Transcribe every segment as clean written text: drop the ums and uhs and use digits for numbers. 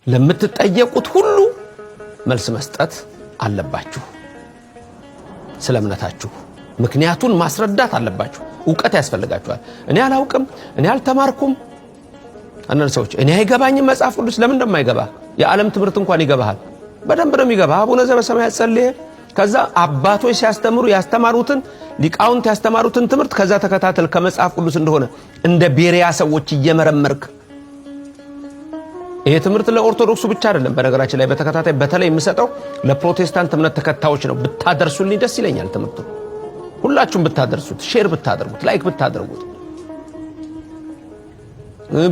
ለምትጠየቁት ሁሉ መልስ መስጠት አለባችሁ። ስለ እምነታችሁ ምክንያቱን ማስረዳት አለባችሁ። እውቀት ያስፈልጋችኋል። እኔ አላውቅም፣ እኔ አልተማርኩም። አንዳንድ ሰዎች እኔ አይገባኝም መጽሐፍ ቅዱስ። ለምን እንደማይገባ የዓለም ትምህርት እንኳን ይገባሃል። በደንብ ነው የሚገባ። አቡነ ዘበሰማያት ጸልየ፣ ከዛ አባቶች ሲያስተምሩ ያስተማሩትን፣ ሊቃውንት ያስተማሩትን ትምህርት ከዛ ተከታተል፣ ከመጽሐፍ ቅዱስ እንደሆነ እንደ ቤሪያ ሰዎች እየመረመርክ። ይሄ ትምህርት ለኦርቶዶክሱ ብቻ አይደለም። በነገራችን ላይ በተከታታይ በተለይ የምሰጠው ለፕሮቴስታንት እምነት ተከታዮች ነው። ብታደርሱልኝ ደስ ይለኛል። ትምህርቱ ሁላችሁም ብታደርሱት፣ share ብታደርጉት፣ like ብታደርጉት፣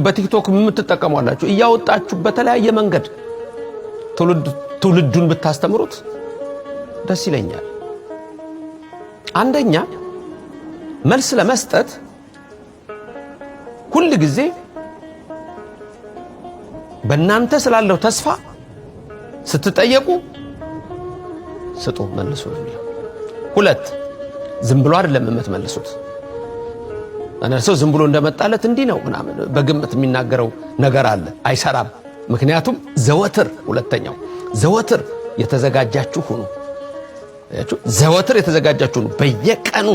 በቲክቶክ የምትጠቀሙ አላችሁ፣ እያወጣችሁ በተለያየ መንገድ ትውልዱን ብታስተምሩት ደስ ይለኛል። አንደኛ መልስ ለመስጠት ሁል ጊዜ በእናንተ ስላለው ተስፋ ስትጠየቁ ስጡ፣ መልሱ ነው የሚለው። ሁለት፣ ዝም ብሎ አይደለም የምትመልሱት። አንዳንድ ሰው ዝም ብሎ እንደመጣለት እንዲህ ነው ምናምን በግምት የሚናገረው ነገር አለ፣ አይሰራም። ምክንያቱም ዘወትር፣ ሁለተኛው ዘወትር የተዘጋጃችሁ ሁኑ። ዘወትር የተዘጋጃችሁ ሁኑ። በየቀኑ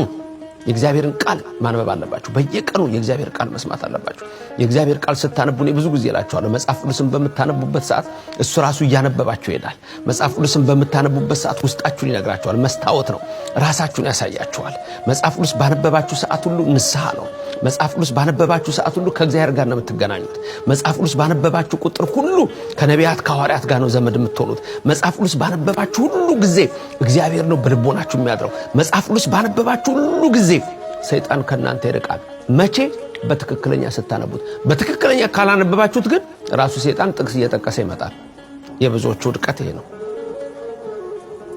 የእግዚአብሔርን ቃል ማንበብ አለባችሁ። በየቀኑ የእግዚአብሔር ቃል መስማት አለባችሁ። የእግዚአብሔር ቃል ስታነቡ እኔ ብዙ ጊዜ እላችኋለሁ፣ መጽሐፍ ቅዱስን በምታነቡበት ሰዓት እሱ ራሱ እያነበባችሁ ይሄዳል። መጽሐፍ ቅዱስን በምታነቡበት ሰዓት ውስጣችሁን ይነግራችኋል። መስታወት ነው፣ ራሳችሁን ያሳያችኋል። መጽሐፍ ቅዱስ ባነበባችሁ ሰዓት ሁሉ ንስሐ ነው። መጽሐፍ ቅዱስ ባነበባችሁ ሰዓት ሁሉ ከእግዚአብሔር ጋር ነው የምትገናኙት። መጽሐፍ ቅዱስ ባነበባችሁ ቁጥር ሁሉ ከነቢያት ከሐዋርያት ጋር ነው ዘመድ የምትሆኑት። መጽሐፍ ቅዱስ ባነበባችሁ ሁሉ ጊዜ እግዚአብሔር ነው በልቦናችሁ የሚያድረው። መጽሐፍ ቅዱስ ባነበባችሁ ሁሉ ጊዜ ሰይጣን ከእናንተ ይርቃል። መቼ? በትክክለኛ ስታነቡት። በትክክለኛ ካላነበባችሁት ግን ራሱ ሰይጣን ጥቅስ እየጠቀሰ ይመጣል። የብዙዎቹ ውድቀት ይሄ ነው።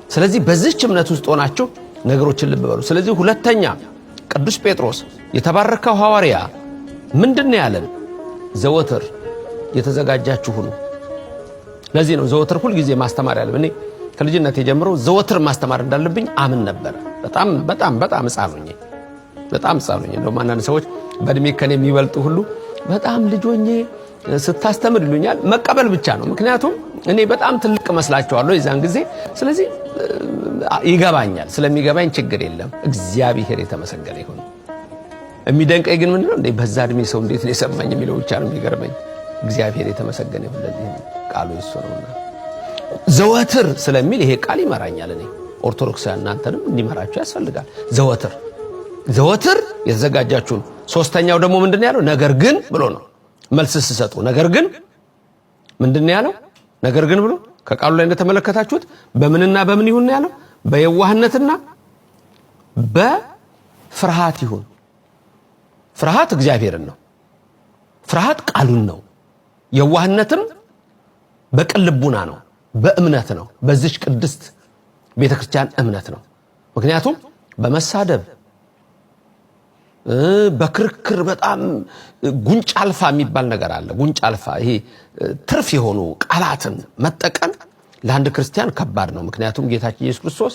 ስለዚህ በዚህች እምነት ውስጥ ሆናችሁ ነገሮችን ልብ በሉ። ስለዚህ ሁለተኛ ቅዱስ ጴጥሮስ የተባረከው ሐዋርያ ምንድን ነው ያለን? ዘወትር የተዘጋጃችሁ ሁኑ። ለዚህ ነው ዘወትር ሁልጊዜ ማስተማር ያለብን። እኔ ከልጅነቴ ጀምሮ ዘወትር ማስተማር እንዳለብኝ አምን ነበረ። በጣም በጣም በጣም ሕፃን ሆኜ፣ በጣም ሕፃን ሆኜ፣ እንደውም አንዳንድ ሰዎች በእድሜ ከኔ የሚበልጡ ሁሉ በጣም ልጅ ሆኜ ስታስተምር ይሉኛል። መቀበል ብቻ ነው። ምክንያቱም እኔ በጣም ትልቅ መስላቸዋለሁ የዛን ጊዜ። ስለዚህ ይገባኛል። ስለሚገባኝ ችግር የለም። እግዚአብሔር የተመሰገነ ይሁን። የሚደንቀኝ ግን ምንድነው እንዴ በዛ እድሜ ሰው እንዴት ነው የሰማኝ የሚለው ብቻ ነው የሚገርመኝ። እግዚአብሔር የተመሰገነ ይሁን። ለዚህ ቃሉ እሱ ነውና ዘወትር ስለሚል ይሄ ቃል ይመራኛል። እኔ ኦርቶዶክሳውያን እናንተንም እንዲመራችሁ ያስፈልጋል። ዘወትር ዘወትር የተዘጋጃችሁ ነው። ሶስተኛው ደግሞ ምንድን ነው ያለው? ነገር ግን ብሎ ነው መልስ ስሰጡ። ነገር ግን ምንድን ነው ያለው? ነገር ግን ብሎ ከቃሉ ላይ እንደተመለከታችሁት በምንና በምን ይሁን ነው ያለው? በየዋህነትና በፍርሃት ይሁን። ፍርሃት እግዚአብሔርን ነው። ፍርሃት ቃሉን ነው። የዋህነትም በቅን ልቡና ነው፣ በእምነት ነው። በዚች ቅድስት ቤተክርስቲያን እምነት ነው። ምክንያቱም በመሳደብ፣ በክርክር በጣም ጉንጭ አልፋ የሚባል ነገር አለ። ጉንጭ አልፋ ይሄ ትርፍ የሆኑ ቃላትን መጠቀም ለአንድ ክርስቲያን ከባድ ነው። ምክንያቱም ጌታችን ኢየሱስ ክርስቶስ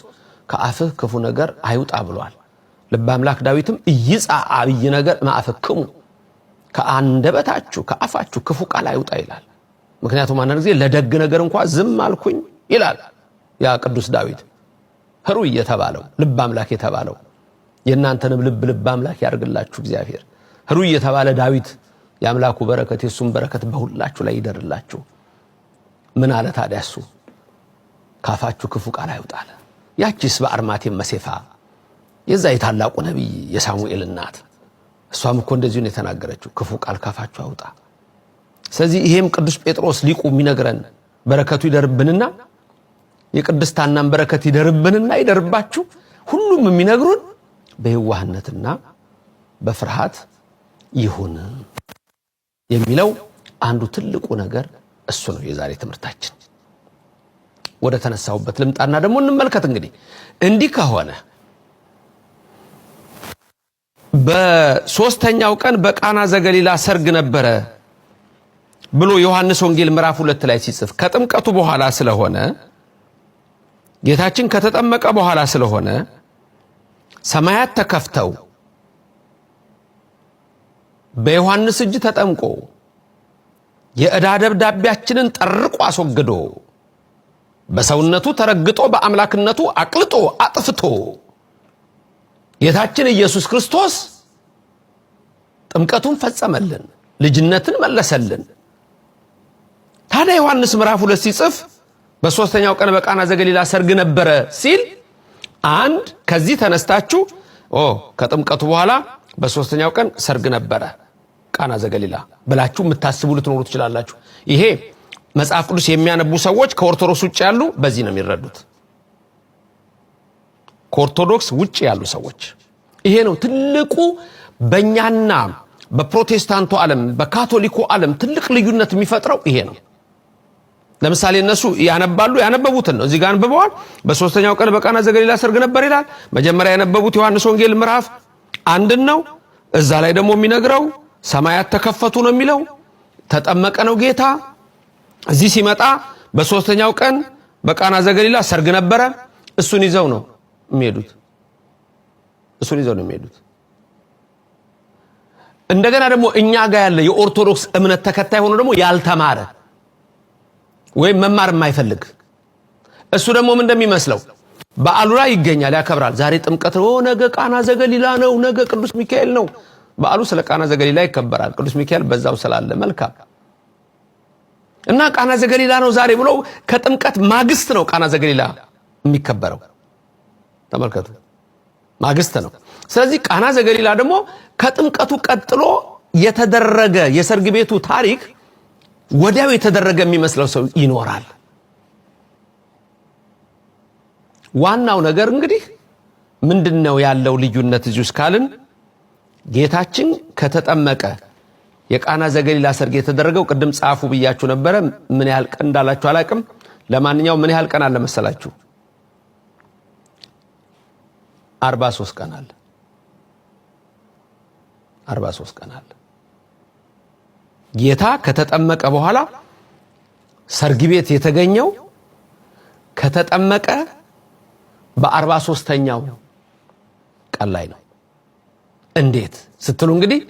ከአፍህ ክፉ ነገር አይውጣ ብሏል። ልበ አምላክ ዳዊትም ኢይጻእ ዐቢይ ነገር እምአፍክሙ፣ ከአንደበታችሁ ከአፋችሁ ክፉ ቃል አይውጣ ይላል። ምክንያቱም አንዳንድ ጊዜ ለደግ ነገር እንኳ ዝም አልኩኝ ይላል ያ ቅዱስ ዳዊት ህሩይ የተባለው፣ ልበ አምላክ የተባለው። የእናንተንም ልብ ልብ አምላክ ያርግላችሁ እግዚአብሔር። ህሩይ የተባለ ዳዊት የአምላኩ በረከት የእሱም በረከት በሁላችሁ ላይ ይደርላችሁ። ምን አለ ታዲያ እሱ? ካፋችሁ ክፉ ቃል አይውጣል። ያቺስ በአርማቴም መሴፋ የዛ የታላቁ ነቢይ የሳሙኤል እናት እሷም እኮ እንደዚሁ ነው የተናገረችው፣ ክፉ ቃል ካፋችሁ አውጣ። ስለዚህ ይሄም ቅዱስ ጴጥሮስ ሊቁ የሚነግረን በረከቱ ይደርብንና የቅድስት ሐናን በረከት ይደርብንና ይደርባችሁ። ሁሉም የሚነግሩን በየዋህነትና በፍርሃት ይሁን የሚለው አንዱ ትልቁ ነገር እሱ ነው። የዛሬ ትምህርታችን ወደ ተነሳሁበት ልምጣና ደግሞ እንመልከት። እንግዲህ እንዲህ ከሆነ በሶስተኛው ቀን በቃና ዘገሊላ ሰርግ ነበረ ብሎ ዮሐንስ ወንጌል ምዕራፍ 2 ላይ ሲጽፍ ከጥምቀቱ በኋላ ስለሆነ፣ ጌታችን ከተጠመቀ በኋላ ስለሆነ፣ ሰማያት ተከፍተው በዮሐንስ እጅ ተጠምቆ የዕዳ ደብዳቤያችንን ጠርቆ አስወግዶ፣ በሰውነቱ ተረግጦ፣ በአምላክነቱ አቅልጦ አጥፍቶ ጌታችን ኢየሱስ ክርስቶስ ጥምቀቱን ፈጸመልን፣ ልጅነትን መለሰልን። ታዲያ ዮሐንስ ምዕራፍ 2 ሲጽፍ በሦስተኛው ቀን በቃና ዘገሊላ ሰርግ ነበረ ሲል፣ አንድ ከዚህ ተነስታችሁ ከጥምቀቱ በኋላ በሦስተኛው ቀን ሰርግ ነበረ ቃና ዘገሊላ ብላችሁ የምታስቡ ልትኖሩ ትችላላችሁ። ይሄ መጽሐፍ ቅዱስ የሚያነቡ ሰዎች ከኦርቶዶክስ ውጭ ያሉ በዚህ ነው የሚረዱት። ከኦርቶዶክስ ውጭ ያሉ ሰዎች ይሄ ነው ትልቁ በእኛና በፕሮቴስታንቱ ዓለም፣ በካቶሊኩ ዓለም ትልቅ ልዩነት የሚፈጥረው ይሄ ነው። ለምሳሌ እነሱ ያነባሉ፣ ያነበቡትን ነው። እዚህ ጋር አንብበዋል። በሶስተኛው ቀን በቃና ዘገሊላ ሰርግ ነበር ይላል። መጀመሪያ ያነበቡት ዮሐንስ ወንጌል ምዕራፍ 1ን ነው። እዛ ላይ ደግሞ የሚነግረው ሰማያት ተከፈቱ ነው የሚለው። ተጠመቀ ነው ጌታ። እዚህ ሲመጣ በሶስተኛው ቀን በቃና ዘገሊላ ሰርግ ነበረ። እሱን ይዘው ነው የሚሄዱት። እሱን ይዘው ነው የሚሄዱት። እንደገና ደግሞ እኛ ጋር ያለ የኦርቶዶክስ እምነት ተከታይ ሆኖ ደግሞ ያልተማረ ወይም መማር የማይፈልግ፣ እሱ ደግሞ ምን እንደሚመስለው በዓሉ ላይ ይገኛል፣ ያከብራል። ዛሬ ጥምቀት ነው፣ ነገ ቃና ዘገሊላ ነው፣ ነገ ቅዱስ ሚካኤል ነው። በዓሉ ስለ ቃና ዘገሊላ ይከበራል። ቅዱስ ሚካኤል በዛው ስላለ መልካም እና ቃና ዘገሊላ ነው ዛሬ ብሎ ከጥምቀት ማግስት ነው ቃና ዘገሊላ የሚከበረው። ተመልከቱ፣ ማግስት ነው። ስለዚህ ቃና ዘገሊላ ደግሞ ከጥምቀቱ ቀጥሎ የተደረገ የሰርግ ቤቱ ታሪክ ወዲያው የተደረገ የሚመስለው ሰው ይኖራል። ዋናው ነገር እንግዲህ ምንድነው ያለው ልዩነት እዚህ ውስጥ ካልን፣ ጌታችን ከተጠመቀ የቃና ዘገሊላ ሰርግ የተደረገው ቅድም ጻፉ ብያችሁ ነበረ። ምን ያህል ቀን እንዳላችሁ አላቅም። ለማንኛውም ምን ያህል ቀን አለ መሰላችሁ? 43 ቀን አለ። 43 ቀን አለ። ጌታ ከተጠመቀ በኋላ ሰርግ ቤት የተገኘው ከተጠመቀ በ43ኛው ቀን ላይ ነው። እንዴት ስትሉ እንግዲህ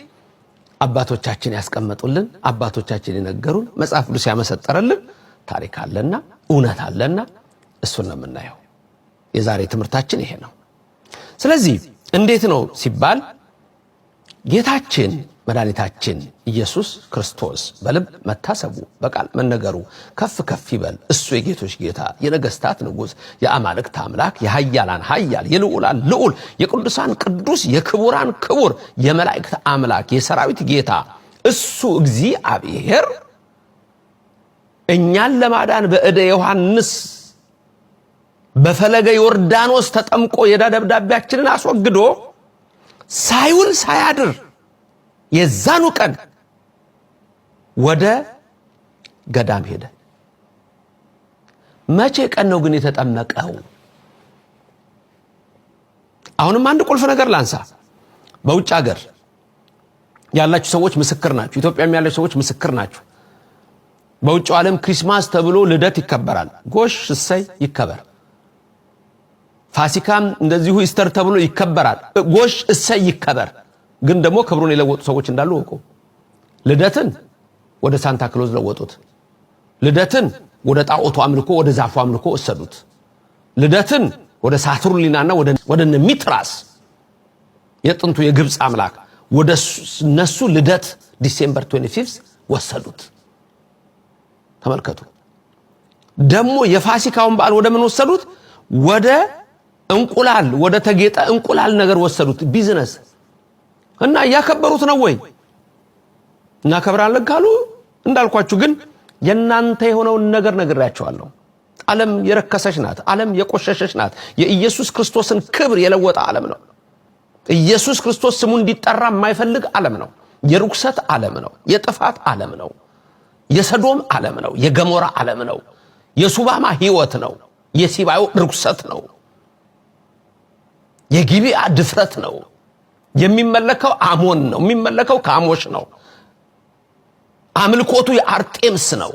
አባቶቻችን ያስቀመጡልን፣ አባቶቻችን የነገሩን፣ መጽሐፍ ቅዱስ ያመሰጠረልን ታሪክ አለና እውነት አለና እሱን ነው የምናየው። የዛሬ ትምህርታችን ይሄ ነው። ስለዚህ እንዴት ነው ሲባል ጌታችን መድኃኒታችን ኢየሱስ ክርስቶስ በልብ መታሰቡ በቃል መነገሩ ከፍ ከፍ ይበል። እሱ የጌቶች ጌታ፣ የነገስታት ንጉሥ፣ የአማልክት አምላክ፣ የኃያላን ኃያል፣ የልዑላን ልዑል፣ የቅዱሳን ቅዱስ፣ የክቡራን ክቡር፣ የመላእክት አምላክ፣ የሰራዊት ጌታ እሱ እግዚአብሔር እኛን ለማዳን በእደ ዮሐንስ በፈለገ ዮርዳኖስ ተጠምቆ የዕዳ ደብዳቤያችንን አስወግዶ ሳይውል ሳያድር የዛኑ ቀን ወደ ገዳም ሄደ። መቼ ቀን ነው ግን የተጠመቀው? አሁንም አንድ ቁልፍ ነገር ላንሳ። በውጭ ሀገር ያላችሁ ሰዎች ምስክር ናችሁ። ኢትዮጵያም ያላችሁ ሰዎች ምስክር ናችሁ። በውጭው ዓለም Christmas ተብሎ ልደት ይከበራል። ጎሽ እሰይ ይከበር። ፋሲካም እንደዚሁ Easter ተብሎ ይከበራል። ጎሽ እሰይ ይከበር። ግን ደግሞ ክብሩን የለወጡ ሰዎች እንዳሉ እወቁ። ልደትን ወደ ሳንታ ክሎዝ ለወጡት። ልደትን ወደ ጣዖቱ አምልኮ፣ ወደ ዛፉ አምልኮ ወሰዱት። ልደትን ወደ ሳቱርሊናና ወደ ሚትራስ፣ የጥንቱ የግብፅ አምላክ፣ ወደ እነሱ ልደት December 25 ወሰዱት። ተመልከቱ። ደግሞ የፋሲካውን በዓል ወደ ምን ወሰዱት? ወደ እንቁላል፣ ወደ ተጌጠ እንቁላል ነገር ወሰዱት። ቢዝነስ እና እያከበሩት ነው ወይ? እናከብራለን ካሉ እንዳልኳችሁ ግን የናንተ የሆነውን ነገር ነግሬያቸዋለሁ። ዓለም የረከሰች ናት። ዓለም የቆሸሸች ናት። የኢየሱስ ክርስቶስን ክብር የለወጠ ዓለም ነው። ኢየሱስ ክርስቶስ ስሙ እንዲጠራ የማይፈልግ ዓለም ነው። የርኩሰት ዓለም ነው። የጥፋት ዓለም ነው። የሰዶም ዓለም ነው። የገሞራ ዓለም ነው። የሱባማ ህይወት ነው። የሲባዮ ርኩሰት ነው። የጊቢያ ድፍረት ነው። የሚመለከው አሞን ነው። የሚመለከው ካሞሽ ነው። አምልኮቱ የአርጤምስ ነው።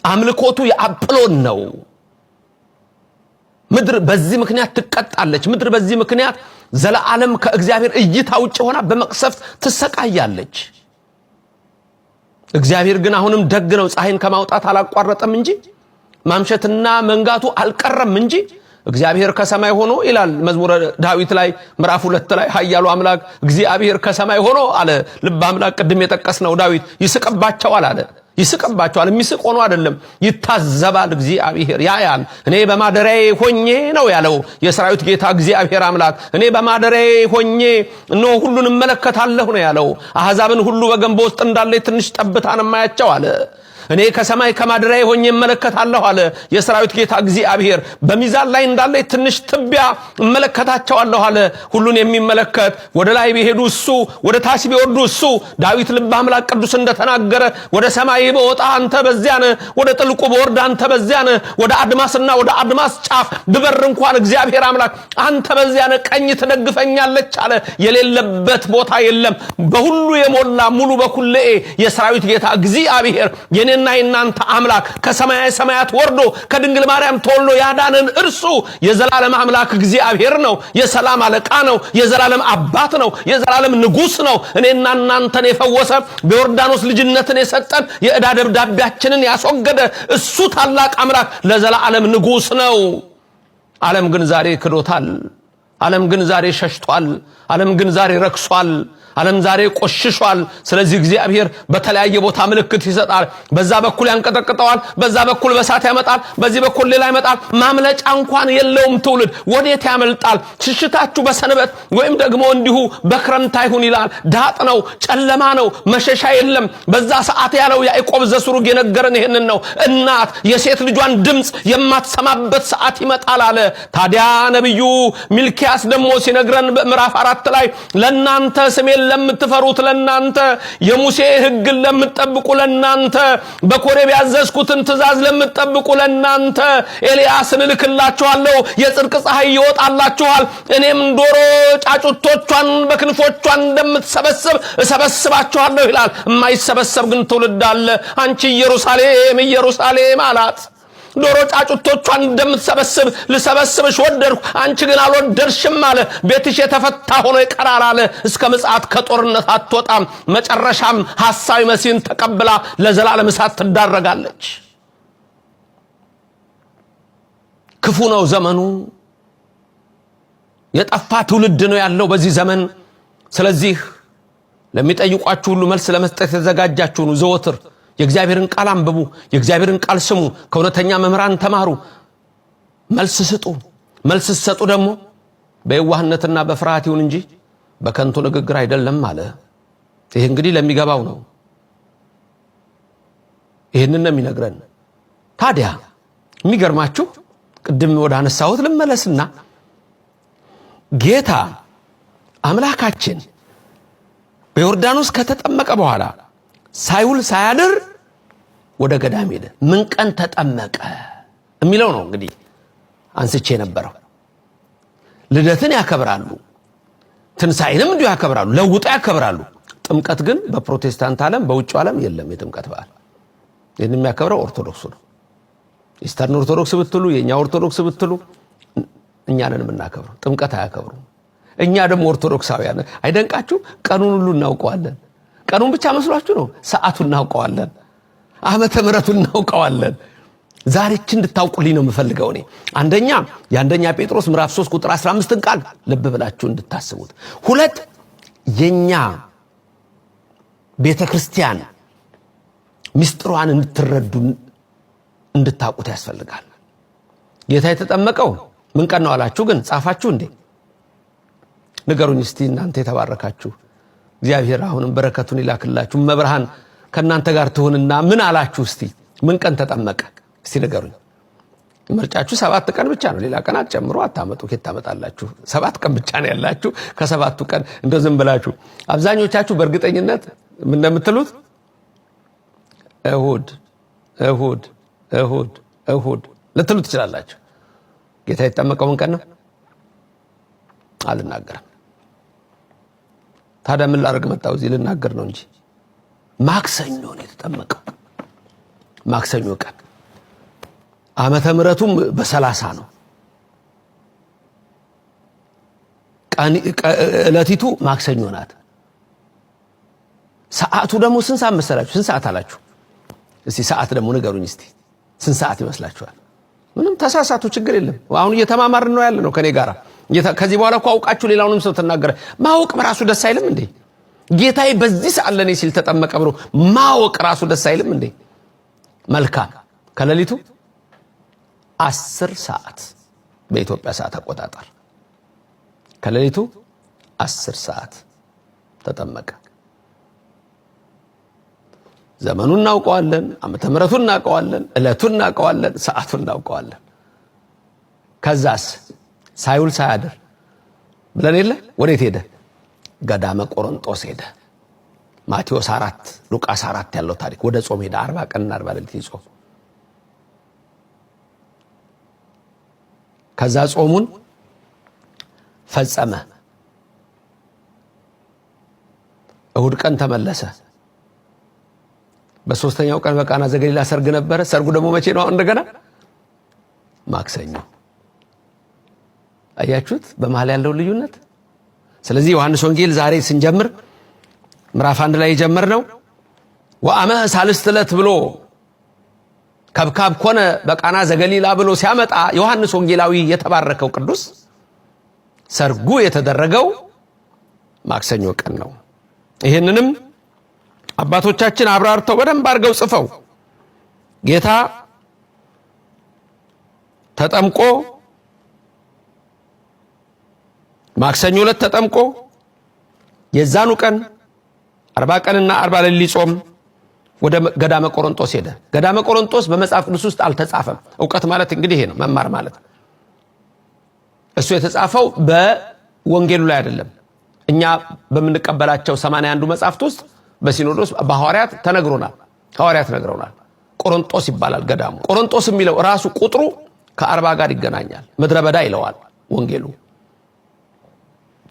አምልኮቱ የአጵሎን ነው። ምድር በዚህ ምክንያት ትቀጣለች። ምድር በዚህ ምክንያት ዘለዓለም ከእግዚአብሔር እይታ ውጭ ሆና በመቅሰፍት ትሰቃያለች። እግዚአብሔር ግን አሁንም ደግ ነው፣ ፀሐይን ከማውጣት አላቋረጠም እንጂ ማምሸትና መንጋቱ አልቀረም እንጂ እግዚአብሔር ከሰማይ ሆኖ ይላል መዝሙረ ዳዊት ላይ ምዕራፍ 2 ላይ ኃያሉ አምላክ እግዚአብሔር ከሰማይ ሆኖ አለ። ልበ አምላክ ቅድም የጠቀስነው ዳዊት ይስቅባቸዋል አለ። ይስቅባቸዋል። የሚስቅ ሆኖ አይደለም፣ ይታዘባል። እግዚአብሔር ያያል። እኔ በማደሪያዬ ሆኜ ነው ያለው የሰራዊት ጌታ እግዚአብሔር አምላክ። እኔ በማደሪያዬ ሆኜ እነሆ ሁሉን እመለከታለሁ ነው ያለው። አሕዛብን ሁሉ በገንቦ ውስጥ እንዳለ ትንሽ ጠብታን ማያቸው አለ። እኔ ከሰማይ ከማደሪያዬ ሆኜ እመለከታለሁ አለ የሰራዊት ጌታ እግዚአብሔር። በሚዛን ላይ እንዳለ ትንሽ ትቢያ እመለከታቸዋለሁ አለ። ሁሉን የሚመለከት ወደ ላይ ቢሄዱ እሱ፣ ወደ ታች ቢወርዱ እሱ። ዳዊት ልበ አምላክ ቅዱስ እንደተናገረ ወደ ሰማይ ብወጣ አንተ በዚያ ነህ፣ ወደ ጥልቁ ብወርድ አንተ በዚያ ነህ፣ ወደ አድማስና ወደ አድማስ ጫፍ ብበር እንኳን እግዚአብሔር አምላክ አንተ በዚያ ነህ፣ ቀኝ ትደግፈኛለች አለ። የሌለበት ቦታ የለም። በሁሉ የሞላ ሙሉ በኩልኤ የሰራዊት ጌታ እግዚአብሔር የኔና የናንተ አምላክ ከሰማያዊ ሰማያት ወርዶ ከድንግል ማርያም ተወልዶ ያዳነን እርሱ የዘላለም አምላክ እግዚአብሔር ነው። የሰላም አለቃ ነው። የዘላለም አባት ነው። የዘላለም ንጉሥ ነው። እኔና እናንተን የፈወሰ፣ በዮርዳኖስ ልጅነትን የሰጠን፣ የዕዳ ደብዳቤያችንን ያስወገደ እሱ ታላቅ አምላክ ለዘላለም ንጉሥ ነው። ዓለም ግን ዛሬ ክዶታል። ዓለም ግን ዛሬ ሸሽቷል። ዓለም ግን ዛሬ ረክሷል። ዓለም ዛሬ ቆሽሿል። ስለዚህ እግዚአብሔር በተለያየ ቦታ ምልክት ይሰጣል። በዛ በኩል ያንቀጠቅጠዋል፣ በዛ በኩል በሳት ያመጣል፣ በዚህ በኩል ሌላ ይመጣል። ማምለጫ እንኳን የለውም። ትውልድ ወዴት ያመልጣል? ሽሽታችሁ በሰንበት ወይም ደግሞ እንዲሁ በክረምት አይሁን ይላል። ዳጥ ነው፣ ጨለማ ነው፣ መሸሻ የለም። በዛ ሰዓት ያለው ያዕቆብ ዘስሩግ የነገረን ይህንን ነው። እናት የሴት ልጇን ድምፅ የማትሰማበት ሰዓት ይመጣል አለ። ታዲያ ነቢዩ ሚልኪያስ ደግሞ ሲነግረን በምዕራፍ 4 ላይ ለናንተ ስሜን ለምትፈሩት፣ ለናንተ የሙሴ ሕግን ለምትጠብቁ፣ ለናንተ በኮሬብ ያዘዝኩትን ትእዛዝ ለምትጠብቁ ለናንተ ኤልያስን እልክላችኋለሁ፣ የጽድቅ ፀሐይ ይወጣላችኋል። እኔም ዶሮ ጫጩቶቿን በክንፎቿን እንደምትሰበስብ እሰበስባችኋለሁ ይላል። የማይሰበሰብ ግን ትውልድ አለ። አንቺ ኢየሩሳሌም ኢየሩሳሌም አላት። ዶሮ ጫጩቶቿን እንደምትሰበስብ ልሰበስብሽ ወደድኩ፣ አንቺ ግን አልወደድሽም አለ። ቤትሽ የተፈታ ሆኖ ይቀራል አለ። እስከ ምጽአት ከጦርነት አትወጣም። መጨረሻም ሐሳዊ መሲህን ተቀብላ ለዘላለም እሳት ትዳረጋለች። ክፉ ነው ዘመኑ። የጠፋ ትውልድ ነው ያለው በዚህ ዘመን። ስለዚህ ለሚጠይቋችሁ ሁሉ መልስ ለመስጠት የተዘጋጃችሁ ነው። ዘወትር የእግዚአብሔርን ቃል አንብቡ፣ የእግዚአብሔርን ቃል ስሙ፣ ከእውነተኛ መምህራን ተማሩ፣ መልስ ስጡ። መልስ ስሰጡ ደግሞ በየዋህነትና በፍርሃት ይሁን እንጂ በከንቱ ንግግር አይደለም አለ። ይህ እንግዲህ ለሚገባው ነው። ይህንን ነው የሚነግረን። ታዲያ የሚገርማችሁ ቅድም ወደ አነሳሁት ልመለስና ጌታ አምላካችን በዮርዳኖስ ከተጠመቀ በኋላ ሳይውል ሳያድር ወደ ገዳም ሄደ። ምን ቀን ተጠመቀ የሚለው ነው እንግዲህ አንስቼ የነበረው። ልደትን ያከብራሉ፣ ትንሣኤንም እንዲሁ ያከብራሉ፣ ለውጠው ያከብራሉ። ጥምቀት ግን በፕሮቴስታንት ዓለም በውጭው ዓለም የለም የጥምቀት በዓል። ይህን የሚያከብረው ኦርቶዶክሱ ነው። Eastern ኦርቶዶክስ ብትሉ፣ የእኛ ኦርቶዶክስ ብትሉ እኛንን የምናከብረው ጥምቀት አያከብሩም። እኛ ደግሞ ኦርቶዶክሳውያን አይደንቃችሁ? ቀኑን ሁሉ እናውቀዋለን። ቀኑን ብቻ መስሏችሁ ነው? ሰዓቱን እናውቀዋለን፣ ዓመተ ምሕረቱን እናውቀዋለን። ዛሬች እንድታውቁልኝ ነው የምፈልገው እኔ። አንደኛ የአንደኛ ጴጥሮስ ምዕራፍ 3 ቁጥር 15ን ቃል ልብ ብላችሁ እንድታስቡት። ሁለት የኛ ቤተ ክርስቲያን ምስጢሯን እንድትረዱ እንድታውቁት ያስፈልጋል። ጌታ የተጠመቀው ምን ቀን ነው አላችሁ? ግን ጻፋችሁ እንዴ? ንገሩኝ እስቲ እናንተ የተባረካችሁ። እግዚአብሔር አሁንም በረከቱን ይላክላችሁ። መብርሃን ከእናንተ ጋር ትሁንና ምን አላችሁ እስቲ? ምን ቀን ተጠመቀ እስቲ ንገሩኝ። ምርጫችሁ 7 ቀን ብቻ ነው። ሌላ ቀን አትጨምሩ፣ አታመጡ። ከየት ታመጣላችሁ? 7 ቀን ብቻ ነው ያላችሁ። ከሰባቱ ቀን እንደው ዝም ብላችሁ አብዛኞቻችሁ በእርግጠኝነት ምን እንደምትሉት እሁድ እሁድ እሁድ እሁድ ልትሉ ትችላላችሁ። ጌታ የተጠመቀው ምን ቀን ነው? አልናገርም። ታዲያ ምን ላደርግ መጣሁ እዚህ? ልናገር ነው እንጂ። ማክሰኞ ነው የተጠመቀው። ማክሰኞ ቀን ዓመተ ምሕረቱም በ30 ነው። ቀን ዕለቲቱ ማክሰኞ ናት። ሰዓቱ ደግሞ ስንት ሰዓት መሰላችሁ? ስንት ሰዓት አላችሁ? እስቲ ሰዓት ደግሞ ንገሩኝ እስቲ ስንት ሰዓት ይመስላችኋል? ምንም ተሳሳቱ፣ ችግር የለም። አሁን እየተማማርን ነው ያለ ነው ከኔ ጋራ። ከዚህ በኋላ እኮ አውቃችሁ ሌላውንም ሰው ተናገረ። ማወቅ በራሱ ደስ አይልም እንዴ? ጌታዬ በዚህ ሰዓት ለኔ ሲል ተጠመቀ ብሎ ማወቅ ራሱ ደስ አይልም እንዴ? መልካም። ከሌሊቱ 10 ሰዓት በኢትዮጵያ ሰዓት አቆጣጠር ከሌሊቱ 10 ሰዓት ተጠመቀ። ዘመኑን እናውቀዋለን፣ ዓመተ ምሕረቱን እናውቀዋለን፣ ዕለቱን እናውቀዋለን፣ ሰዓቱን እናውቀዋለን። ከዛስ ሳይውል ሳያድር ብለን የለ ወዴት ሄደ? ገዳመ ቆሮንጦስ ሄደ። ማቴዎስ 4 ሉቃስ 4 ያለው ታሪክ ወደ ጾም ሄደ። 40 ቀንና 40 ሌሊት ይጾም። ከዛ ጾሙን ፈጸመ። እሁድ ቀን ተመለሰ። በሶስተኛው ቀን በቃና ዘገሊላ ሰርግ ነበረ። ሰርጉ ደግሞ መቼ ነው? እንደገና ማክሰኞ። አያችሁት በመሃል ያለው ልዩነት? ስለዚህ ዮሐንስ ወንጌል ዛሬ ስንጀምር ምዕራፍ 1 ላይ የጀመርነው ወአመ ሳልስት ዕለት ብሎ ከብካብ ኮነ በቃና ዘገሊላ ብሎ ሲያመጣ ዮሐንስ ወንጌላዊ የተባረከው ቅዱስ ሰርጉ የተደረገው ማክሰኞ ቀን ነው። ይህንንም አባቶቻችን አብራርተው በደንብ አድርገው ጽፈው ጌታ ተጠምቆ ማክሰኞ ዕለት ተጠምቆ የዛኑ ቀን 40 ቀንና 40 ሌሊት ጾም ወደ ገዳመ ቆሮንጦስ ሄደ። ገዳመ ቆሮንጦስ በመጽሐፍ ቅዱስ ውስጥ አልተጻፈም። እውቀት ማለት እንግዲህ ይሄ ነው፣ መማር ማለት። እሱ የተጻፈው በወንጌሉ ላይ አይደለም። እኛ በምንቀበላቸው 81ዱ መጽሐፍት ውስጥ በሲኖዶስ በሐዋርያት ተነግሮናል። ሐዋርያት ነግረውናል። ቆሮንጦስ ይባላል ገዳሙ። ቆሮንጦስ የሚለው ራሱ ቁጥሩ ከ40 ጋር ይገናኛል። ምድረ በዳ ይለዋል ወንጌሉ።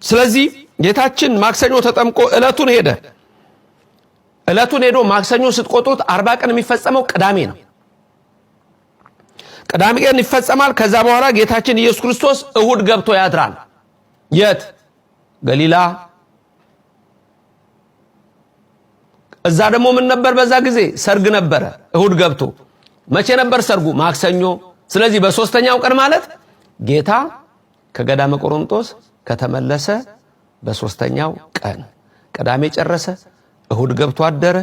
ስለዚህ ጌታችን ማክሰኞ ተጠምቆ ዕለቱን ሄደ። ዕለቱን ሄዶ ማክሰኞ ስትቆጥሩት 40 ቀን የሚፈጸመው ቅዳሜ ነው። ቅዳሜ ቀን ይፈጸማል። ከዛ በኋላ ጌታችን ኢየሱስ ክርስቶስ እሁድ ገብቶ ያድራል። የት? ገሊላ። እዛ ደግሞ ምን ነበር? በዛ ጊዜ ሰርግ ነበረ። እሁድ ገብቶ መቼ ነበር ሰርጉ? ማክሰኞ። ስለዚህ በሶስተኛው ቀን ማለት ጌታ ከገዳመ ቆሮንጦስ ከተመለሰ በሶስተኛው ቀን ቅዳሜ ጨረሰ፣ እሁድ ገብቶ አደረ።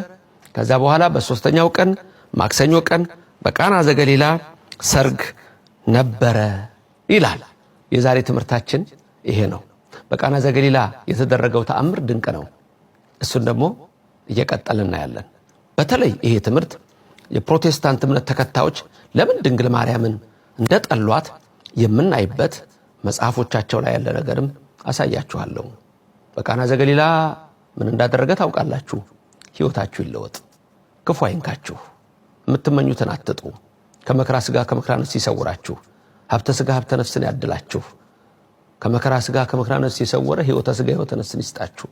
ከዛ በኋላ በሶስተኛው ቀን ማክሰኞ ቀን በቃና ዘገሊላ ሰርግ ነበረ ይላል። የዛሬ ትምህርታችን ይሄ ነው። በቃና ዘገሊላ የተደረገው ተአምር ድንቅ ነው። እሱን ደግሞ እየቀጠልን እናያለን። በተለይ ይሄ ትምህርት የፕሮቴስታንት እምነት ተከታዮች ለምን ድንግል ማርያምን እንደጠሏት የምናይበት መጽሐፎቻቸው ላይ ያለ ነገርም አሳያችኋለሁ። በቃና ዘገሊላ ምን እንዳደረገ ታውቃላችሁ። ሕይወታችሁ ይለወጥ፣ ክፉ አይንካችሁ፣ የምትመኙትን አትጡ። ከመከራ ሥጋ ከመከራ ነፍስ ይሰውራችሁ፣ ሀብተ ሥጋ ሀብተ ነፍስን ያድላችሁ። ከመከራ ሥጋ ከመከራ ነፍስ የሰወረ ሕይወተ ሥጋ ሕይወተ ነፍስን ይስጣችሁ።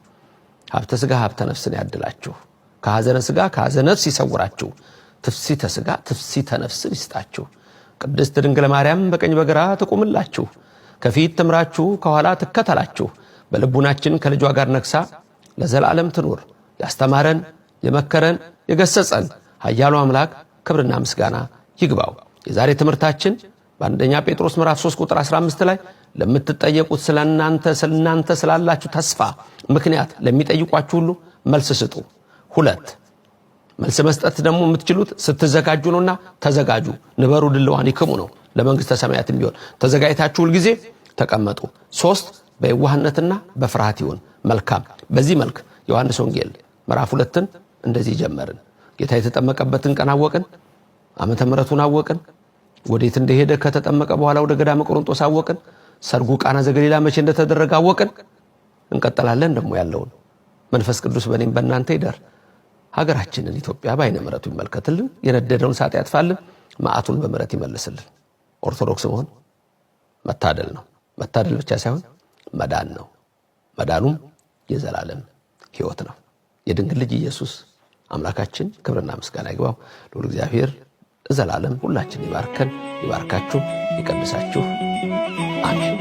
ሀብተ ሥጋ ሀብተ ነፍስን ያድላችሁ። ከሐዘነ ሥጋ ከሐዘነ ነፍስ ይሰውራችሁ። ትፍሲተ ሥጋ ትፍሲተ ነፍስን ይስጣችሁ። ቅድስት ድንግል ማርያም በቀኝ በግራ ትቁምላችሁ። ከፊት ትምራችሁ፣ ከኋላ ትከተላችሁ። በልቡናችን ከልጇ ጋር ነግሳ ለዘላለም ትኑር። ያስተማረን የመከረን የገሰጸን ኃያሉ አምላክ ክብርና ምስጋና ይግባው። የዛሬ ትምህርታችን በአንደኛ ጴጥሮስ ምዕራፍ 3 ቁጥር 15 ላይ ለምትጠየቁት ስለእናንተ ስላላችሁ ተስፋ ምክንያት ለሚጠይቋችሁ ሁሉ መልስ ስጡ። 2 መልስ መስጠት ደግሞ የምትችሉት ስትዘጋጁ ነውና ተዘጋጁ። ንበሩ ድልዋን ይክሙ ነው ለመንግስተ ሰማያትም ቢሆን ተዘጋጅታችሁ ሁል ጊዜ ተቀመጡ። 3 በየዋህነትና በፍርሃት ይሁን። መልካም። በዚህ መልክ ዮሐንስ ወንጌል ምዕራፍ 2ን እንደዚህ ጀመርን። ጌታ የተጠመቀበትን ቀን አወቅን፣ ዓመተ ምሕረቱን አወቅን፣ ወዴት እንደሄደ ከተጠመቀ በኋላ ወደ ገዳመ ቆሮንጦስ አወቅን፣ ሰርጉ ቃና ዘገሊላ መቼ እንደተደረገ አወቅን። እንቀጥላለን ደግሞ ያለውን መንፈስ ቅዱስ በእኔም በእናንተ ይደር። ሀገራችንን ኢትዮጵያ በዓይነ ምሕረቱ ይመልከትልን፣ የነደደውን እሳት ያጥፋልን፣ መዓቱን በምሕረት ይመልስልን። ኦርቶዶክስ መሆን መታደል ነው። መታደል ብቻ ሳይሆን መዳን ነው። መዳኑም የዘላለም ሕይወት ነው። የድንግል ልጅ ኢየሱስ አምላካችን ክብርና ምስጋና ይግባው። ልዑል እግዚአብሔር ዘላለም ሁላችን ይባርከን፣ ይባርካችሁ፣ ይቀድሳችሁ። አሜን።